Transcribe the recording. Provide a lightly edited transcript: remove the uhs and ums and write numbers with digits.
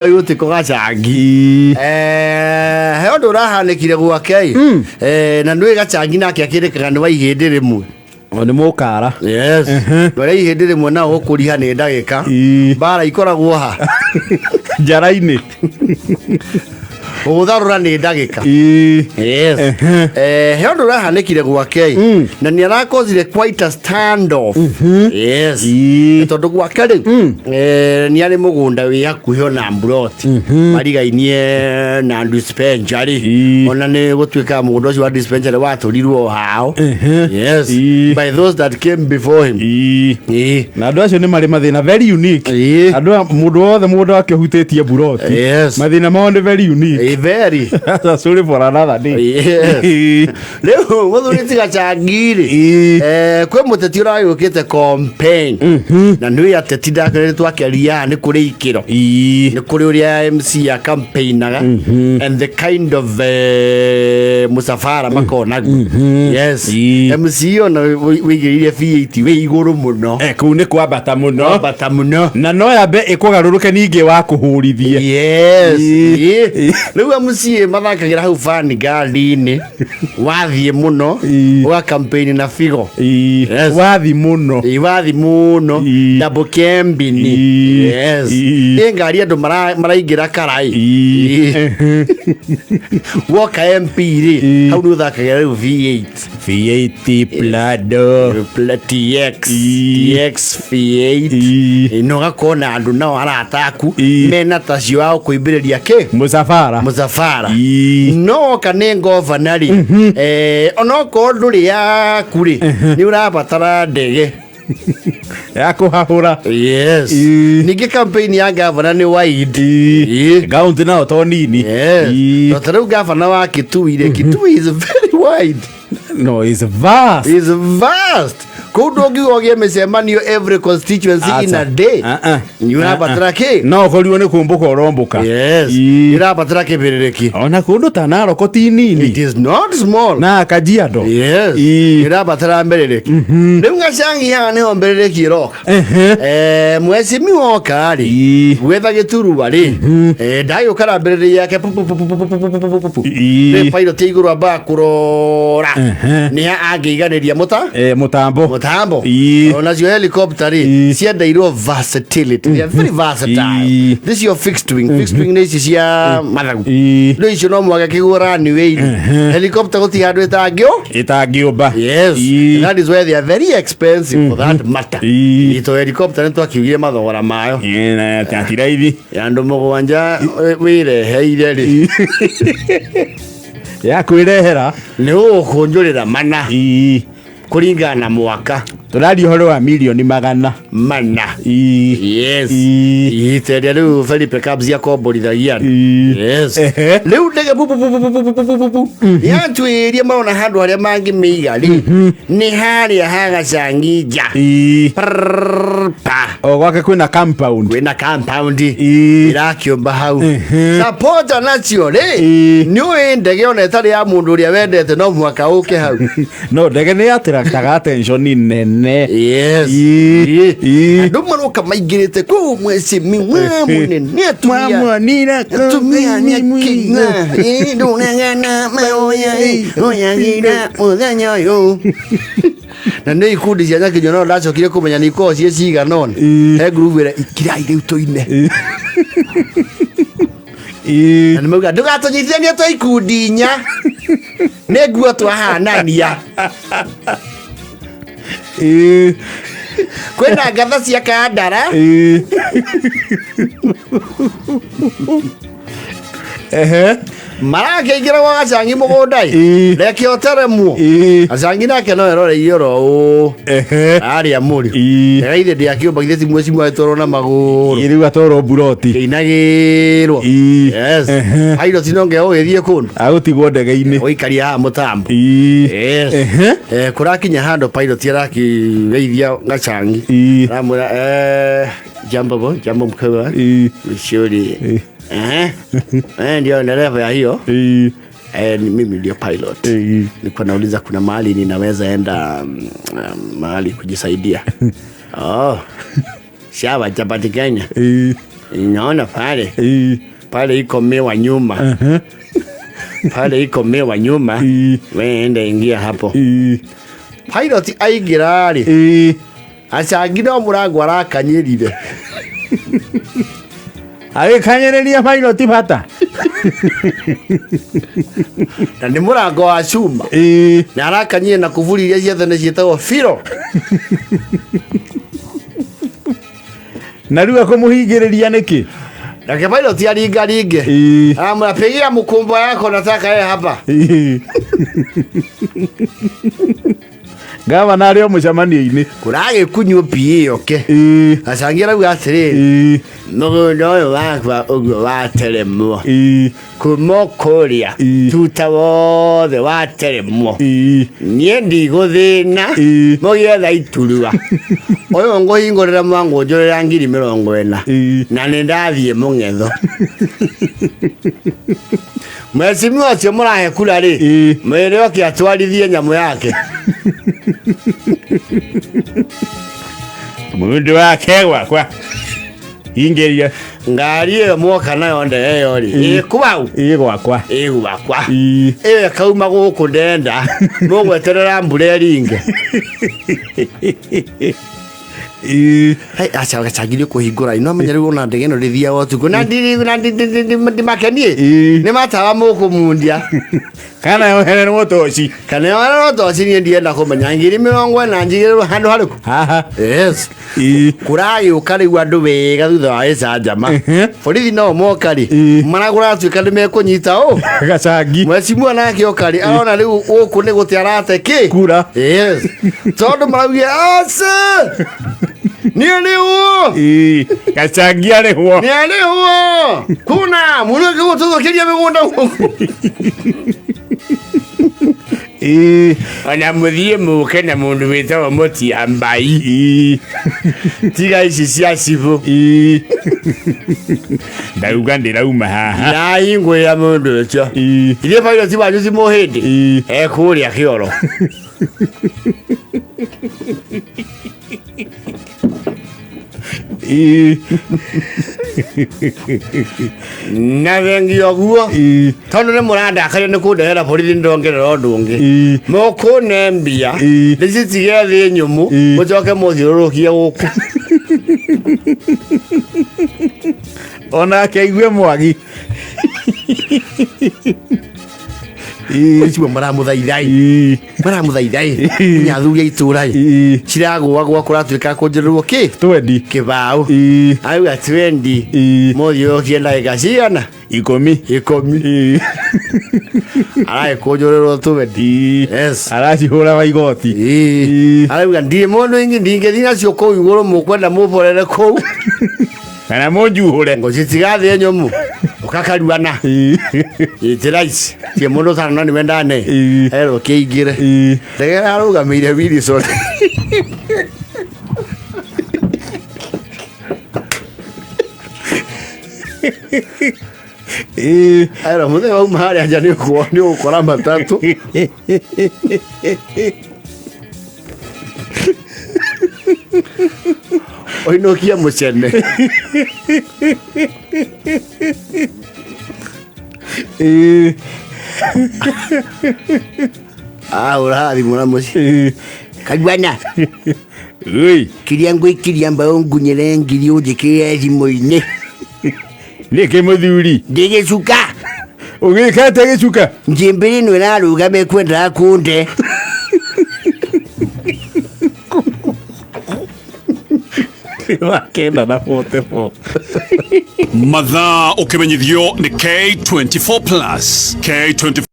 Ũyũ ti Gacangi. He ũndũ ũrahanĩkire gwake ĩ. Na nĩ Gacangi nake akĩrĩkaga nĩ wa ihĩndĩ rĩmwe. O nĩ mũkara. Yes, ndwara ihĩndĩ rĩmwe nao gũkũriha nĩ ndagĩka. Mbara ikoragwo ha? Njara-inĩ. Gũgũtharũra nĩ ndagĩka. Yes. He ũndũ ũrahanĩkire gwake ĩ, na nĩ arakozire quite a stand off. Yes. Tondũ gwake rĩ, nĩ arĩ mũgũnda wĩ hakuhĩ ona mburoti marigainie na dispensary. Ona nĩ gũtuĩka mũgũnda ũcio wa dispensary watũrirwo o hao. Yes. By those that came before him. Na andũ acio nĩ marĩ mathĩna very unique. Andũ mũndũ wothe mũgũnda wake ũhutĩtie mburoti, mathĩna mao nĩ very unique. Very. That's a story for another day. Yes. Rĩu mũthuri ti Gacangi rĩ, kwĩ mũteti ũragĩũkĩte campaign, na nĩ ateti ndakerĩ twakĩaria nĩ kũrĩ ikĩro, nĩ kũrĩ ũrĩa MC ya campaignaga and the kind of mũcabara makoragwo naguo. Yes. MC ona wĩigĩrĩire V8 wĩ igũrũ mũno. Kũu nĩ kwambata mũno. Kwambata mũno. Na no yambe ĩkũgarũrũke ningĩ wa kũhũrithie. Yes. Rĩu MC mathakagĩra hau Vanguard-inĩ, wathiĩ mũno ũga campaign na Figo. Yes. Wathi mũno. Wathi mũno. Double cabin. Yes. Ĩ ngari andũ maraingĩra karai. Woka MP rĩ, hau nĩ ũthakagĩra rĩu V8. V8 Prado. TX. TX V8. Na ũgakorwo na andũ nao arata aku mena tacio wa kũimbĩrĩria kĩ? Mũcabara. Mũcabara. No woka nĩ governor rĩ, onokorwo ndũrĩ yaku rĩ, nĩ ũrabatara ndege ya kũhahũra. Yes. Ningĩ campaign ya governor nĩ wide. Kaunti nao to nini. Yes. No ta rĩu governor wa Kitui rĩ, Kitui is very wide. No, is vast. Is vast. Kũu ndũngiuga ũgĩe mĩcemanio every constituency in a day. Uh-uh. Nĩ ũrabatara kĩ? No ũkorirwo nĩ kũmbũka ũrombũka. Yes. Nĩ ũrabatara kĩbĩrĩrĩki. Ona kũndũ ta Naroko ti nini. It is not small. Na Kajiado. Yes. Nĩ ũrabatara mbĩrĩrĩki. Rĩu Gacangi haha nĩho mbĩrĩrĩki ĩroka. Mheshimiwa oka rĩ, gwetha gĩturwa rĩ, ndagĩũka na mbĩrĩrĩ yake pu, pu, pu, pu, pu, pu, pu, pu, pu, pu, pu. Rĩ pilot ya igũrũ ambaga kũrora nĩ ha angĩiganĩria mũta Mũtambo. Mũtambo. Onacio helicopter rĩ, ciendeirwo versatility. They are very versatile. This your fixed wing. Fixed wing nĩ ici cia mathagu. Rĩu icio no mwage kĩgũra runway. Helicopter gũtirĩ handũ ĩtangĩũ Ĩtangĩũmba. Yes. That is why they are very expensive for that matter. Ito helicopter nĩ twakiugire mathogora mayo. Na ti raithi. Ya andũ mũgwanja wĩreheire rĩ, ya kwĩrehera nĩ ũgũkũnjũrĩra mana kũringana na mwaka. Tũraria ũhoro wa mirioni magana mana. Yes. Ihita rĩa rĩu Felipe Cubs yakomborithagia andũ. Yes. Rĩu ndege bu bu bu bu bu bu bu bu bu bu yatuĩrie marona handũ harĩa mangĩmĩiga rĩ, nĩ harĩa ha Gacangi nja. Prrrr, pa. O gwake kwĩna compound. Kwĩna compound irakĩũmba hau. Supporter nacio rĩ, nĩ ũĩ ndege ona ĩtarĩ ya mũndũ ũrĩa wendete no mũhaka ũke hau. No ndege nĩ yattractaga attention nene. Yes. Andũ maroka maingĩrĩte kũu, mheshimiwa mũnene, atumia Mwamwonire. Atumia nĩakĩina ndũragana maoya oyagĩra mũthenya ũyũ, na nĩ ikundi cia Nyakinyua, no ndacokire kũmenya nĩ ikoragwo ciĩ cigana ũna. He ngurubu ĩrĩa ikirai rĩu tũine. Na nĩ mauga ndũgatũnyitithanie twa ikundi inya, nĩ nguo twahanania. Kwĩna ngatha cia kandara. Marakĩingĩra gwa Gacangi mũgũnda ĩ, reke ũteremwo. Gacangi nake no eroreirie oro ũũ arĩa mũri. Ĩgaithĩ ndĩakĩũmba githĩ ti mwecimu agĩtwarwo na magũrũ. Rĩu atwarwo mburoti. Kĩinagĩrwo. Yes. Pilot no nginya ũgĩthiĩ kũndũ Agũtigwo ndege-inĩ. Ũikaria haha mũtambo. Yes. Kũrakinya handũ pilot arakĩgeithia Gacangi. Aramwĩra, "Jambo bo, jambo mkubwa." Mshuri. Ndio dereva ya hiyo. Ni mimi ndio pilot. Nilikuwa nauliza kuna mahali ninaweza enda mahali kujisaidia. Oh. Sawa, chapati Kenya. Naona pale pale iko miwa nyuma, pale iko miwa nyuma, we enda ingia hapo. Pilot aingĩra rĩ, acangi no mũrango arakanyĩrire. Agĩkanyĩrĩria pilot bata. Na nĩ mũrango wa cuma, na arakanyire na kuburi iria ciothe nĩ ciĩtagwo firo. Na rĩu akũmũhingĩrĩria nĩkĩ? Nake pilot aringaringe, aramwĩra, pigia mkubwa yako, nataka yeye hapa. Gavana arĩ o mũcemanio-inĩ. Kũragĩkunywo pi yoke. Acangi arauga atĩrĩrĩ, mũgũnda ũyũ wakwa ũguo wateremwo kuma kũrĩa tuta wothe wateremwo, niĩ ndigũthĩna mũgĩetha iturwa. Ũyũ ngũhingũrĩra mwangũnjũrĩra 40,000, na nĩ ndathiĩ mũng'etho. Mheshimiwa ũcio mũrahe kura rĩ, mwĩre oke atwarithie nyamũ yake. Mũndũ wake gwakwa hingĩria. Ngari ĩyo mwoka nayo ndege ĩyo rĩ, ĩkwau? Ĩ gwakwa. Ĩ gwakwa. Ĩyo ĩkauma gũkũ ndenda mũgweterera mbura ĩringe. Hey, aca gacangire kũhingũra ino menya rĩu ona ndege ĩno ndĩthiaga ũtukũ na ndimakenie nĩ matawa mũkũmundia. Kana yohererwo toci. Kana yohererwo toci, niĩ ndienda kũmenya 40,000 njigĩrĩrwo handũ harĩkũ. Haha. Yes. Kũragĩũka rĩu andũ wega thutha wa gĩcanjama. Borithi no moka rĩ, maragũratuĩka nĩ mekũnyita ũ gacangi. Mheshimiwa nake oka rĩ, arona rĩu gũkũ nĩ gũte arate kĩ kura. Yes, tondũ maraugire aca nĩ arĩhwo. Gacangi arĩhwo. Nĩ arĩhwo kuna mũndũ ũngĩ gũtũthũkĩria mĩgũnda gũkũ. Ona mũthiĩ mũke na mũndũ wĩtagwo Mũtiambai, tiga ici cia cibũ. Ndauga ndĩrauma haha. Ndahingũrĩra mũndũ ũcio. Ithuĩ pilot wanyu ti mũhĩndĩ, ekũrĩa kĩoro. Na thengia ũguo, tondũ nĩ mũrandakaria nĩ kũndehera borithi, ndongerera ũndũ ũngĩ. Mũkũne mbia, ndĩcitige thĩ nyũmũ, mũcoke mũthiũrũrũkie gũkũ. Onake aigue mwagi. Icio maramũthaithai, maramũthaithai nginya athuri a itũra ciragũagũa kũratuĩka kũnjĩrĩrwo kĩ twendi kĩbaũ. Auga twendi, mũthiũrũrũkie ndagĩka cigana? 10. 10. Aragĩkũnjũrĩrwo twendi. Yes. Aracihũra wa igoti. Arauga ndirĩ mũndũ ingĩ ndingĩthiĩ nacio kũu igũrũ, mũkwenda mũborere kũu kana mũnjuhũre. Ngũcitiga thĩ nyũmũ ũkakaruana. Ĩtĩra ici tie mũndũ ũtarona nĩwe ndane. Erwo kĩingĩre ndege ararũgamĩire Wilson. Erwo mũthenya wauma harĩa nja nĩ ũgũkora matatũ. Ũinũkie mũcene. Ahũra thimũ na mũciĩ, kaiguana. Ui. Kiria ngũikiria mbaũ ngunyĩre ngiri ũnjĩkĩre thimũ-inĩ. Nĩkĩ mũthuri? Ndĩgĩcuka. Ũgĩkate gĩcuka. Njĩmbĩrĩ ĩno ĩrarũgama ĩkwendaga kũnde. Wa 9 na 44. Mathaa ũkĩmenyithio nĩ K24 Plus K24.